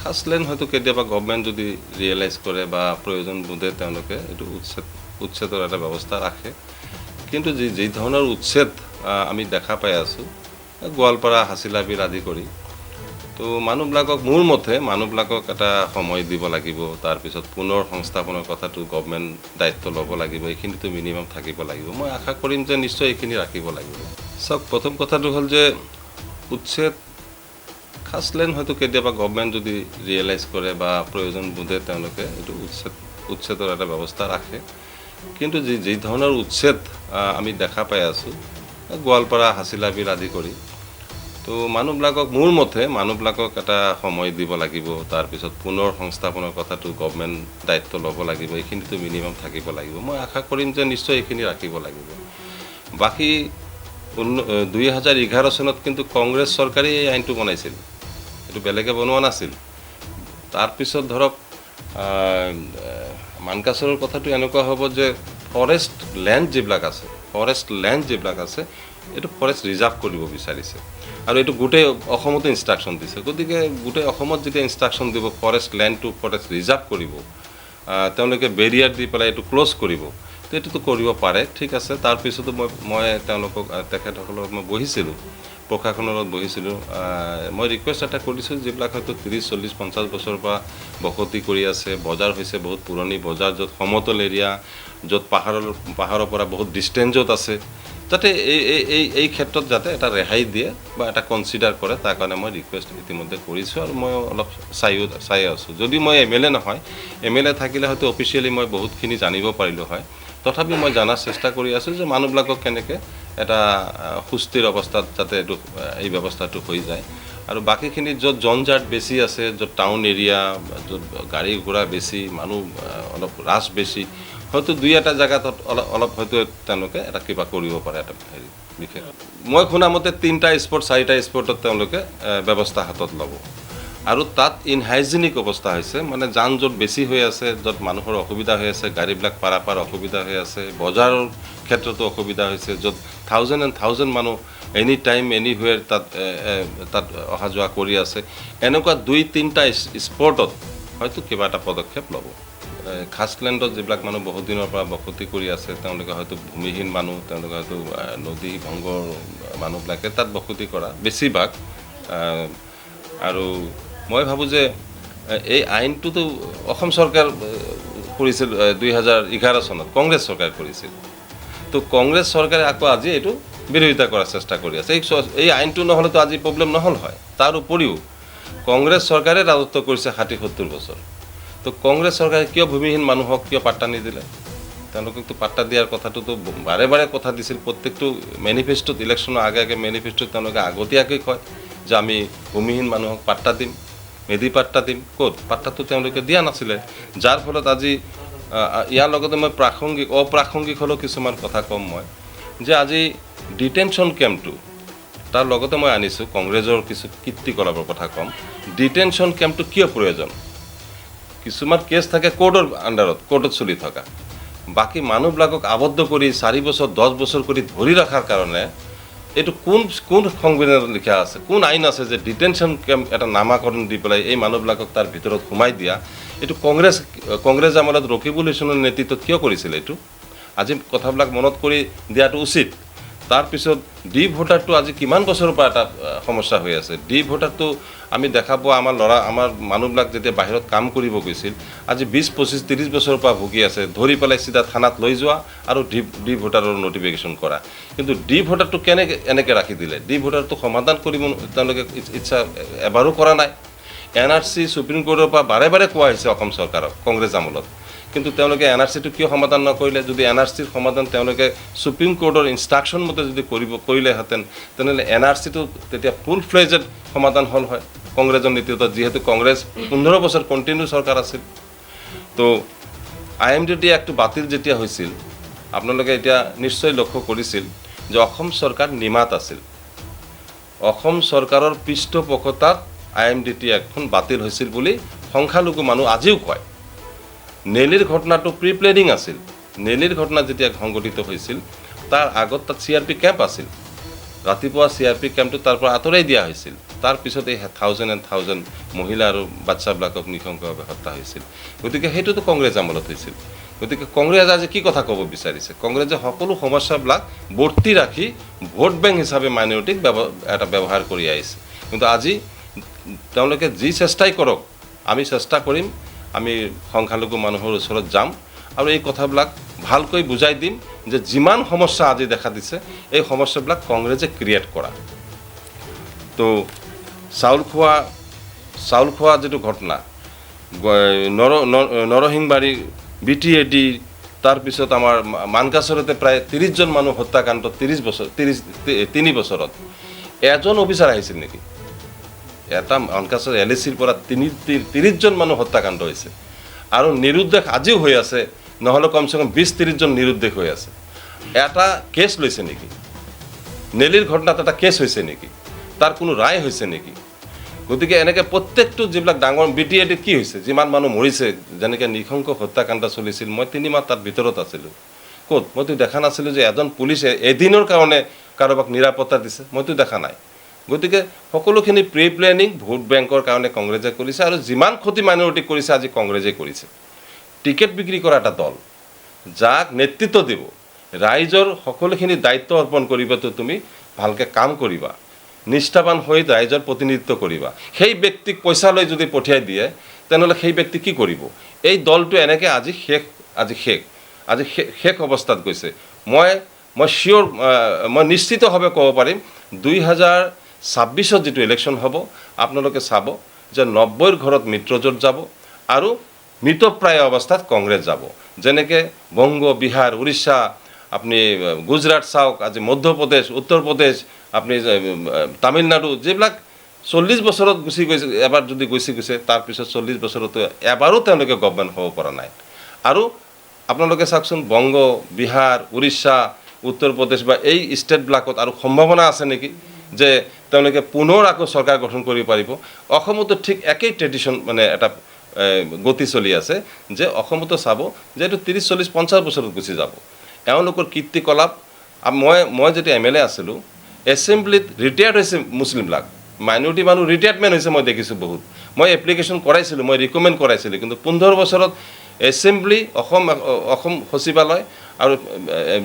খাছলেণ্ড হয়তো কেতিয়াবা গভমেণ্ট যদি ৰিয়েলাইজ কৰে বা প্ৰয়োজন বোধে তেওঁলোকে এইটো উচ্ছেদৰ এটা ব্যৱস্থা ৰাখে। কিন্তু যি যি ধৰণৰ উচ্ছেদ আমি দেখা পাই আছোঁ গোৱালপাৰা, হাচিলাবিল আদি কৰি, তো মানুহবিলাকক, মোৰ মতে মানুহবিলাকক এটা সময় দিব লাগিব। তাৰপিছত পুনৰ সংস্থাপনৰ কথাটো গভমেণ্ট দায়িত্ব ল'ব লাগিব। এইখিনিতো মিনিমাম থাকিব লাগিব। মই আশা কৰিম যে নিশ্চয় এইখিনি ৰাখিব লাগিব। চাওক, প্ৰথম কথাটো হ'ল যে উচ্ছেদ খাছলেণ্ড হয়তো কেতিয়াবা গভমেণ্ট যদি ৰিয়েলাইজ কৰে বা প্ৰয়োজন বোধে তেওঁলোকে এইটো উচ্ছেদৰ এটা ব্যৱস্থা ৰাখে। কিন্তু যি যি ধৰণৰ উচ্ছেদ আমি দেখা পাই আছোঁ গোৱালপাৰা, হাচিলাবিল আদি কৰি, তো মানুহবিলাকক, মোৰ মতে মানুহবিলাকক এটা সময় দিব লাগিব। তাৰপিছত পুনৰ সংস্থাপনৰ কথাটো গভমেণ্ট দায়িত্ব ল'ব লাগিব। এইখিনিতো মিনিমাম থাকিব লাগিব। মই আশা কৰিম যে নিশ্চয় এইখিনি ৰাখিব লাগিব। বাকী 2011 চনত কিন্তু কংগ্ৰেছ চৰকাৰেই এই আইনটো বনাইছিল, এইটো বেলেগে বনোৱা নাছিল। তাৰপিছত ধৰক মানকাচৰৰ কথাটো এনেকুৱা হ'ব যে ফৰেষ্ট লেণ্ড যিবিলাক আছে, এইটো ফৰেষ্ট ৰিজাৰ্ভ কৰিব বিচাৰিছে আৰু এইটো গোটেই অসমতো ইনষ্ট্ৰাকশ্যন দিছে। গতিকে গোটেই অসমত যেতিয়া ইনষ্ট্ৰাকশ্যন দিব ফৰেষ্ট লেণ্ডটো ফৰেষ্ট ৰিজাৰ্ভ কৰিব, তেওঁলোকে বেৰিয়াৰ দি পেলাই এইটো ক্ল'জ কৰিব, তো এইটোতো কৰিব পাৰে, ঠিক আছে। তাৰপিছতো মই মই তেওঁলোকক তেখেতসকলৰ লগত মই বহিছিলোঁ, প্ৰশাসনৰ লগত বহিছিলোঁ। মই ৰিকুৱেষ্ট এটা কৰিছোঁ, যিবিলাক হয়তো 30, 40, 50 বছৰৰ পৰা বসতি কৰি আছে, বজাৰ হৈছে বহুত পুৰণি বজাৰ, য'ত সমতল এৰিয়া, য'ত পাহাৰৰ পৰা বহুত ডিষ্টেঞ্চত আছে, যাতে এই এই এই এই ক্ষেত্ৰত যাতে এটা ৰেহাই দিয়ে বা এটা কনচিডাৰ কৰে, তাৰ কাৰণে মই ৰিকুৱেষ্ট ইতিমধ্যে কৰিছোঁ আৰু মই অলপ চাই আছোঁ। যদি মই এম এল এ নহয়, এম এল এ থাকিলে হয়তো অফিচিয়েলি মই বহুতখিনি জানিব পাৰিলোঁ হয়। তথাপি মই জনাৰ চেষ্টা কৰি আছোঁ যে মানুহবিলাকক কেনেকৈ এটা সুস্থিৰ অৱস্থাত যাতে এই ব্যৱস্থাটো হৈ যায়। আৰু বাকীখিনি য'ত জনজাত বেছি আছে, য'ত টাউন এৰিয়া, য'ত গাড়ী ঘোঁৰা বেছি, মানুহ অলপ ৰাছ বেছি, হয়তো দুই এটা জেগাত অলপ অলপ হয়তো তেওঁলোকে এটা কিবা কৰিব পাৰে, এটা হেৰি বিশেষ। মই শুনা মতে তিনিটা স্পট, চাৰিটা স্পটত তেওঁলোকে ব্যৱস্থা হাতত ল'ব আৰু তাত ইনহাইজেনিক অৱস্থা হৈছে, মানে যান জঁট বেছি হৈ আছে, য'ত মানুহৰ অসুবিধা হৈ আছে, গাড়ীবিলাক পাৰাপাৰ অসুবিধা হৈ আছে, বজাৰৰ ক্ষেত্ৰতো অসুবিধা হৈছে, য'ত থাউজেণ্ড এণ্ড থাউজেণ্ড মানুহ এনি টাইম এনিহুৱেৰ তাত এ, এ, তাত অহা যোৱা কৰি আছে, এনেকুৱা দুই তিনিটা স্পটত হয়তো কিবা এটা পদক্ষেপ ল'ব। খাছলেণ্ডত যিবিলাক মানুহ বহুত দিনৰ পৰা বসতি কৰি আছে, তেওঁলোকে হয়তো ভূমিহীন মানুহ, তেওঁলোকে হয়তো নদী ভংগৰ মানুহবিলাকে তাত বসতি কৰা বেছিভাগ। আৰু মই ভাবোঁ যে এই আইনটোতো অসম চৰকাৰ কৰিছিল 2011 চনত, কংগ্ৰেছ চৰকাৰ কৰিছিল। তো কংগ্ৰেছ চৰকাৰে আকৌ আজি এইটো বিৰোধিতা কৰাৰ চেষ্টা কৰি আছে। এই আইনটো নহ'লেতো আজি প্ৰব্লেম নহ'ল হয়। তাৰ উপৰিও কংগ্ৰেছ চৰকাৰে ৰাজত্ব কৰিছে 60-70 বছৰ। তো কংগ্ৰেছ চৰকাৰে কিয় ভূমিহীন মানুহক কিয় পাট্টা নিদিলে? তেওঁলোককতো পাট্টা দিয়াৰ কথাটোতো বাৰে বাৰে কথা দিছিল। প্ৰত্যেকটো মেনিফেষ্টোত, ইলেকশ্যনৰ আগে আগে মেনিফেষ্টোত তেওঁলোকে আগতীয়াকৈ কয় যে আমি ভূমিহীন মানুহক পাট্টা দিম, মেদি পাট্টা দিম। ক'ত পাট্টাটো তেওঁলোকে দিয়া নাছিলে, যাৰ ফলত আজি ইয়াৰ লগতে মই প্ৰাসংগিক অপ্ৰাসংগিক হ'লেও কিছুমান কথা ক'ম মই যে আজি ডিটেনশ্যন কেম্পটো, তাৰ লগতে মই আনিছোঁ কংগ্ৰেছৰ কিছু কীৰ্তিকলাপৰ কথা ক'ম। ডিটেনশ্যন কেম্পটো কিয় প্ৰয়োজন? কিছুমান কেছ থাকে কোৰ্টৰ আণ্ডাৰত, কোৰ্টত চলি থকা। বাকী মানুহবিলাকক আবদ্ধ কৰি 4 বছৰ, 10 বছৰ কৰি ধৰি ৰখাৰ কাৰণে এইটো কোন কোন সংবিধানত লিখা আছে, কোন আইন আছে যে ডিটেনশ্যন কেম্প এটা নামাকৰণ দি পেলাই এই মানুহবিলাকক তাৰ ভিতৰত সোমাই দিয়া? এইটো কংগ্ৰেছ কংগ্ৰেছ আমোলত ৰকিবুল হুছেইনৰ নেতৃত্বত কিয় কৰিছিল? এইটো আজি কথাবিলাক মনত কৰি দিয়াটো উচিত। তাৰপিছত ডি ভোটাৰটো আজি কিমান বছৰৰ পৰা এটা সমস্যা হৈ আছে। ডি ভোটাৰটো আমি দেখা পোৱা আমাৰ ল'ৰা, আমাৰ মানুহবিলাক যেতিয়া বাহিৰত কাম কৰিব গৈছিল, আজি 20, 25, 30 বছৰৰ পৰা ভুগি আছে। ধৰি পেলাই চিধা থানাত লৈ যোৱা আৰু ডি ভোটাৰৰ নটিফিকেশ্যন কৰা। কিন্তু ডি ভোটাৰটো কেনেকৈ এনেকৈ ৰাখি দিলে? ডি ভোটাৰটো সমাধান কৰিব তেওঁলোকে ইচ্ছা এবাৰো কৰা নাই। এন আৰ চি সুপ্ৰিম কোৰ্টৰ পৰা বাৰে বাৰে কোৱা হৈছে অসম চৰকাৰক কংগ্ৰেছ আমোলত, কিন্তু তেওঁলোকে এন আৰ চিটো কিয় সমাধান নকৰিলে? যদি এন আৰ চিৰ সমাধান তেওঁলোকে সুপ্ৰিম কোৰ্টৰ ইনষ্ট্ৰাকশ্যন মতে যদি কৰিলেহেঁতেন, তেনেহ'লে এন আৰ চিটো তেতিয়া ফুল ফ্লেজেড সমাধান হ'ল হয় কংগ্ৰেছৰ নেতৃত্বত, যিহেতু কংগ্ৰেছ 15 বছৰ কণ্টিনিউ চৰকাৰ আছিল। তো I am D T এক্টটো বাতিল যেতিয়া হৈছিল, আপোনালোকে এতিয়া নিশ্চয় লক্ষ্য কৰিছিল যে অসম চৰকাৰ নিমাত আছিল। অসম চৰকাৰৰ পৃষ্ঠপোষকতাত I am D T এক্টখন বাতিল হৈছিল বুলি সংখ্যালঘু মানুহ আজিও কয়। নেলিৰ ঘটনাটো প্ৰি প্লেনিং আছিল। নেলিৰ ঘটনা যেতিয়া সংঘটিত হৈছিল, তাৰ আগত তাত চি আৰ পি কেম্প আছিল। ৰাতিপুৱা চি আৰ পি কেম্পটো তাৰ পৰা আঁতৰাই দিয়া হৈছিল। তাৰপিছত এই থাউজেণ্ড এণ্ড থাউজেণ্ড মহিলা আৰু বাচ্ছাবিলাকক নৃশংসভাৱে হত্যা হৈছিল। গতিকে সেইটোতো কংগ্ৰেছ আমলত হৈছিল। গতিকে কংগ্ৰেছ আজি কি কথা ক'ব বিচাৰিছে? কংগ্ৰেছে সকলো সমস্যাবিলাক বৰ্তি ৰাখি ভোট বেংক হিচাপে মাইনৰিটিক এটা ব্যৱহাৰ কৰি আহিছে। কিন্তু আজি তেওঁলোকে যি চেষ্টাই কৰক, আমি চেষ্টা কৰিম, আমি সংখ্যালঘু মানুহৰ ওচৰত যাম আৰু এই কথাবিলাক ভালকৈ বুজাই দিম যে যিমান সমস্যা আজি দেখা দিছে, এই সমস্যাবিলাক কংগ্ৰেছে ক্ৰিয়েট কৰা। তো চাউল খোৱা যিটো ঘটনা, নৰসিংবাৰী, বিটিএডি, তাৰপিছত আমাৰ মানকাচৰতে প্ৰায় 30জন মানুহ হত্যাকাণ্ড, 30 বছৰ, 33 বছৰত এজন অফিচাৰ আহিছিল নেকি? এটা মানকাচৰ এলএচিৰ পৰা 30জন মানুহ হত্যাকাণ্ড হৈছে আৰু নিৰুদ্দেশ আজিও হৈ আছে, নহ'লে কমচে কম 20-30জন নিৰুদ্দেশ হৈ আছে। এটা কেছ লৈছে নেকি? নেলিৰ ঘটনাত এটা কেছ হৈছে নেকি? তাৰ কোনো ৰায় হৈছে নেকি? গতিকে এনেকৈ প্ৰত্যেকটো যিবিলাক ডাঙৰ, বিটিএডিত কি হৈছে, যিমান মানুহ মৰিছে, যেনেকৈ নৃশংস হত্যাকাণ্ড চলিছিল, মই 3 মাহ তাৰ ভিতৰত আছিলোঁ। ক'ত মইতো দেখা নাছিলোঁ যে এজন পুলিচে এদিনৰ কাৰণে কাৰোবাক নিৰাপত্তা দিছে, মইতো দেখা নাই। গতিকে সকলোখিনি প্ৰি প্লেনিং ভোট বেংকৰ কাৰণে কংগ্ৰেছে কৰিছে আৰু যিমান ক্ষতি মাইনৰিটিক কৰিছে, আজি কংগ্ৰেছে কৰিছে। টিকেট বিক্ৰী কৰা এটা দল, যাক নেতৃত্ব দিব, ৰাইজৰ সকলোখিনি দায়িত্ব অৰ্পণ কৰিবতো, তুমি ভালকৈ কাম কৰিবা, নিষ্ঠাবান হৈ ৰাইজৰ প্ৰতিনিধিত্ব কৰিবা, সেই ব্যক্তিক পইচা লৈ যদি পঠিয়াই দিয়ে, তেনেহ'লে সেই ব্যক্তি কি কৰিব? এই দলটো এনেকৈ আজি শেষ, আজি শেষ, আজি শেষ অৱস্থাত গৈছে। মই মই চিয়'ৰ, মই নিশ্চিতভাৱে ক'ব পাৰিম, 2026ত যিটো ইলেকশ্যন হ'ব, আপোনালোকে চাব যে 90ৰ ঘৰত মিত্ৰজোঁট যাব আৰু মৃতপ্ৰায় অৱস্থাত কংগ্ৰেছ যাব। যেনেকৈ বংগ, বিহাৰ, উৰিষ্যা, আপুনি গুজৰাট চাওক, আজি মধ্যপ্ৰদেশ, উত্তৰ প্ৰদেশ, আপুনি তামিলনাডু, যিবিলাক 40 বছৰত গুচি গৈছে, এবাৰ যদি গুচি গৈছে, তাৰপিছত 40 বছৰতো এবাৰো তেওঁলোকে গভমেণ্ট হ'ব পৰা নাই। আৰু আপোনালোকে চাওকচোন, বংগ, বিহাৰ, উৰিষ্যা, উত্তৰ প্ৰদেশ বা এই ষ্টেটবিলাকত আৰু সম্ভাৱনা আছে নেকি যে তেওঁলোকে পুনৰ আকৌ চৰকাৰ গঠন কৰিব পাৰিব? অসমতো ঠিক একেই ট্ৰেডিশ্যন, মানে এটা গতি চলি আছে যে অসমতো চাব যে এইটো 30, 40, 50 বছৰত গুচি যাব। এওঁলোকৰ কীৰ্তিকলাপ, মই যেতিয়া এমএলএ আছিলোঁ, এছেম্বলিত ৰিটায়াৰ্ড হৈছে মুছলিমবিলাক, মাইনৰিটি মানুহ ৰিটায়াৰমেণ্ট হৈছে, মই দেখিছোঁ বহুত। মই এপ্লিকেশ্যন কৰাইছিলোঁ, মই ৰিকমেণ্ড কৰাইছিলোঁ, কিন্তু 15 বছৰত এছেম্বলি, অসম অসম সচিবালয় আৰু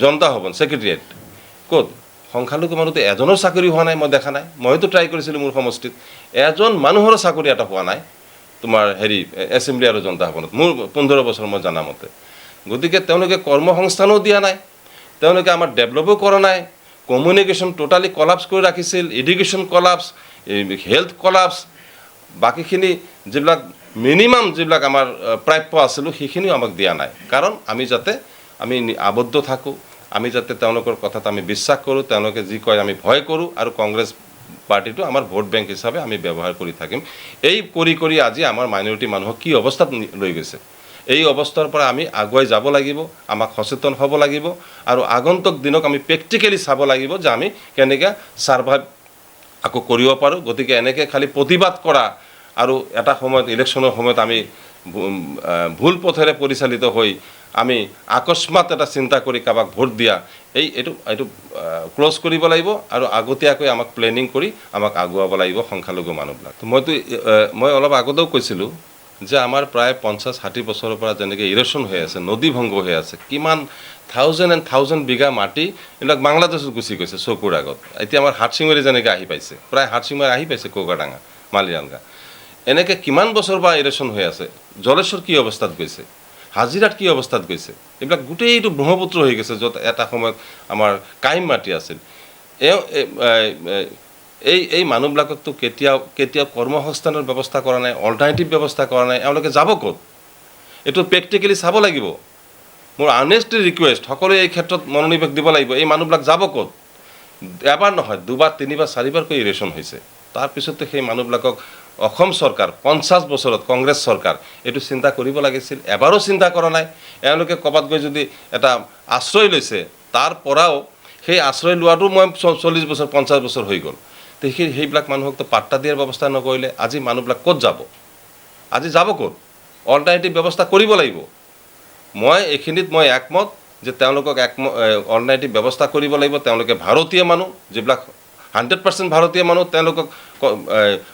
জনতা ভৱন, ছেক্ৰেটেৰিয়েট, ক'ত সংখ্যালঘু মানুহতো এজনৰ চাকৰি হোৱা নাই, মই দেখা নাই। মইতো ট্ৰাই কৰিছিলোঁ, মোৰ সমষ্টিত এজন মানুহৰো চাকৰি এটা হোৱা নাই তোমাৰ হেৰি এছেম্বলি আৰু জনতা ভৱনত, মোৰ 15 বছৰ মই জনামতে। গতিকে তেওঁলোকে কৰ্মসংস্থানো দিয়া নাই, তেওঁলোকে আমাৰ ডেভেলপো কৰা নাই, কমিউনিকেশ্যন টোটালি কলাপছ কৰি ৰাখিছিল, এডুকেশ্যন কলাপছ, হেল্থ কলাপছ, বাকীখিনি যিবিলাক মিনিমাম যিবিলাক আমাৰ প্ৰাপ্য আছিলোঁ, সেইখিনিও আমাক দিয়া নাই। কাৰণ আমি যাতে আমি আবদ্ধ থাকোঁ, আমি যাতে তেওঁলোকৰ কথাত আমি বিশ্বাস কৰোঁ, তেওঁলোকে যি কয় আমি ভয় কৰোঁ আৰু কংগ্ৰেছ পাৰ্টিটো আমাৰ ভোট বেংক হিচাপে আমি ব্যৱহাৰ কৰি থাকিম। এই কৰি কৰি আজি আমাৰ মাইনৰিটি মানুহক কি অৱস্থাত লৈ গৈছে। এই অৱস্থাৰ পৰা আমি আগুৱাই যাব লাগিব, আমাক সচেতন হ'ব লাগিব আৰু আগন্তুক দিনক আমি প্ৰেক্টিকেলি চাব লাগিব যে আমি কেনেকৈ ছাৰ্ভাইভ আকৌ কৰিব পাৰোঁ। গতিকে এনেকৈ খালি প্ৰতিবাদ কৰা আৰু এটা সময়ত ইলেকশ্যনৰ সময়ত আমি ভুল পথেৰে পৰিচালিত হৈ আমি আকস্মাত এটা চিন্তা কৰি কাৰোবাক ভোট দিয়া, এই এইটো এইটো ক্ল'জ কৰিব লাগিব আৰু আগতীয়াকৈ আমাক প্লেনিং কৰি আমাক আগুৱাব লাগিব সংখ্যালঘু মানুহবিলাক। তো মইতো মই অলপ আগতেও কৈছিলোঁ যে আমাৰ প্ৰায় 50-60 বছৰৰ পৰা যেনেকৈ ইৰ'শ্যন হৈ আছে, নদী ভংগ হৈ আছে, কিমান থাউজেণ্ড এণ্ড থাউজেণ্ড বিঘা মাটি এইবিলাক বাংলাদেশত গুচি গৈছে চকুৰ আগত। এতিয়া আমাৰ হাটশিঙিমাৰী যেনেকৈ আহি পাইছে, প্ৰায় হাটশিঙিমাৰী আহি পাইছে, কোকাডাঙা, মালিয়ালগা, এনেকৈ কিমান বছৰ পৰা ইৰ'শ্যন হৈ আছে। জলেশ্বৰ কি অৱস্থাত গৈছে, হাজিৰাত কি অৱস্থাত গৈছে, এইবিলাক গোটেইটো ব্ৰহ্মপুত্ৰ হৈ গৈছে, য'ত এটা সময়ত আমাৰ কাইম মাটি আছিল। এওঁ এই এই মানুহবিলাককতো কেতিয়াও কেতিয়াও কৰ্মসংস্থানৰ ব্যৱস্থা কৰা নাই, অল্টাৰনেটিভ ব্যৱস্থা কৰা নাই। এওঁলোকে যাব ক'ত? এইটো প্ৰেক্টিকেলি চাব লাগিব। মোৰ আৰ্নেষ্টলি ৰিকুৱেষ্ট, সকলোৱে এই ক্ষেত্ৰত মনোনিৱেশ দিব লাগিব। এই মানুহবিলাক যাব ক'ত? এবাৰ নহয়, দুবাৰ, তিনিবাৰ, চাৰিবাৰকৈ ইৰ'শ্যন হৈছে। তাৰপিছতে সেই মানুহবিলাকক অসম চৰকাৰ 50 বছৰত কংগ্ৰেছ চৰকাৰ এইটো চিন্তা কৰিব লাগিছিল, এবাৰো চিন্তা কৰা নাই। এওঁলোকে ক'ৰবাত গৈ যদি এটা আশ্ৰয় লৈছে, তাৰ পৰাও সেই আশ্ৰয় লোৱাটো মই 40 বছৰ, 50 বছৰ হৈ গ'ল। তো সেইবিলাক মানুহকতো পাট্টা দিয়াৰ ব্যৱস্থা নকৰিলে আজি মানুহবিলাক ক'ত যাব? আজি যাব ক'ত? অল্টাৰনেটিভ ব্যৱস্থা কৰিব লাগিব। মই এইখিনিত মই একমত যে তেওঁলোকক অল্টাৰনেটিভ ব্যৱস্থা কৰিব লাগিব। তেওঁলোকে ভাৰতীয় মানুহ, যিবিলাক 100% ভাৰতীয় মানুহ, তেওঁলোকক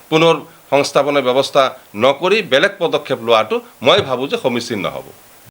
পুনৰ সংস্থাপনৰ ব্যৱস্থা নকৰি বেলেগ পদক্ষেপ লোৱাটো মই ভাবোঁ যে সমীচীন নহ'ব।